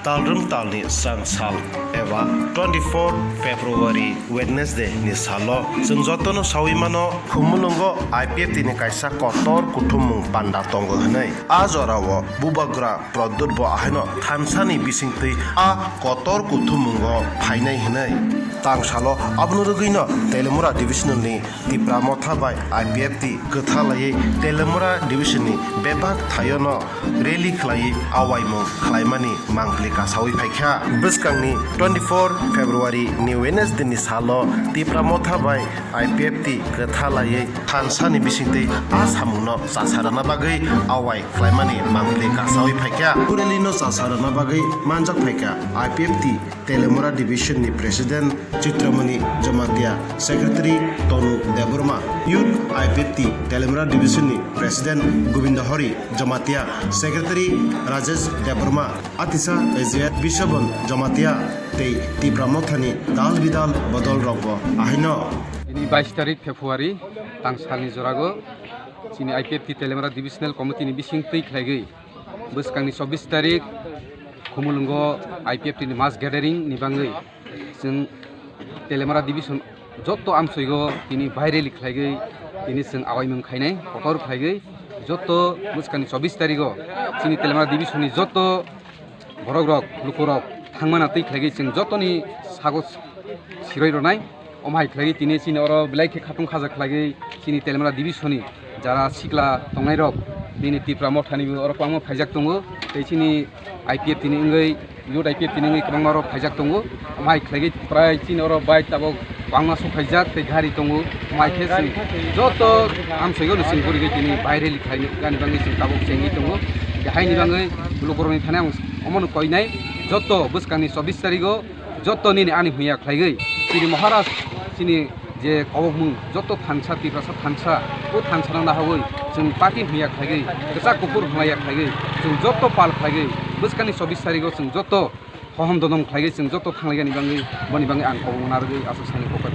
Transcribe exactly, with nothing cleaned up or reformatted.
Talrum talni sansal eba twenty-four February Wednesday ni salo chwng jotono sawi mano, Khumulwngo I P F T ni kaisa kotor kuthumung panda tongo hwnwi. A jorao bubagra Pradyot bo ahaino thansani bisingtwi a kotor kuthumungo phainai hwnwi. Tangsalo abono rwgwino Teliamura Divisional ni Tipra Motha bai I P F T kwtha laiwi Teliamura Division ni bebak thaio no rally khlaiwi awaimung khlaimani mangpili kasawi phaikha. Bwskangni twenty-four February ni Wednesday ni salo Tipra Motha bai I P F T kwtha laiwi thansani bisingtwi a samungno chasa rwna bagwi awai khlaimani mangpili kasawi phaikha. Rally no chasa rwna bagwi manjak phaikha I P F T Teliamura Division ni President Chitramani Jamatia, Secretary Tonu Debbarma, Youth I P F T Teliamura Division ni President Govinda Hari Jamatia, Secretary Rajesh Debbarma, Atisa Ezia Bishabon Jamatia tei Tipra Mothani dal bidal bodol rokbo ahaino. Tini bais tarik February tangsalni jorago chini I P F T Teliamura Divisional Committee ni bisingtwi khlaigwi bwskangni chobbish tarik Khumulwngo I P F T ni mass gathering ni bangwi chwng Teliamura Division joto amsoigo tini bai rally khlaigwi tini chwng awaimung khainai kotor khlaigwi joto bwskangni chobbish tarigo chini Teliamura Division ni joto borok rok luku rok thangmana twi khlaigwi chwng jotoni sago siroi rwnai. Omo hai khlaiwi tini chini oro belai khe khatung khaja khlaiwi chini Teliamura Division ni jara sikla tongnai rok nini Tipra Mothani bo oro kwbangma phaijak tongo tei chini I P F T ni wngwi youth I P F T ni wngwi kwbangma rok phaijak tongo. Omo hai khlaiwi prai chini oro bai tabok kwbangma sok phaijak tei gari tongo. Omo hai khe chwng joto amsoigo no chwng gurigwi tini bai rally khlainani bagwi chwng tabok chengwi tongo. Tei haini bagwi lukurokni thani ang omono koinai joto bwskangni chobbish tarigo joto nini ani huya khlaigwi chini Maharaj chini je kobokmung joto thansa Tiprasa thansa o thansa nang nahawi chwng party huya khlaigwi kwchak kuphur huya khlaigwi chwng joto pal khlaigwi bwskangni chobbish tarigo chwng joto hohom dodom khlaigwi chwng joto thanglaigani bagwi boni bagwi ang kobokmung narwgwi aswk sani kokor.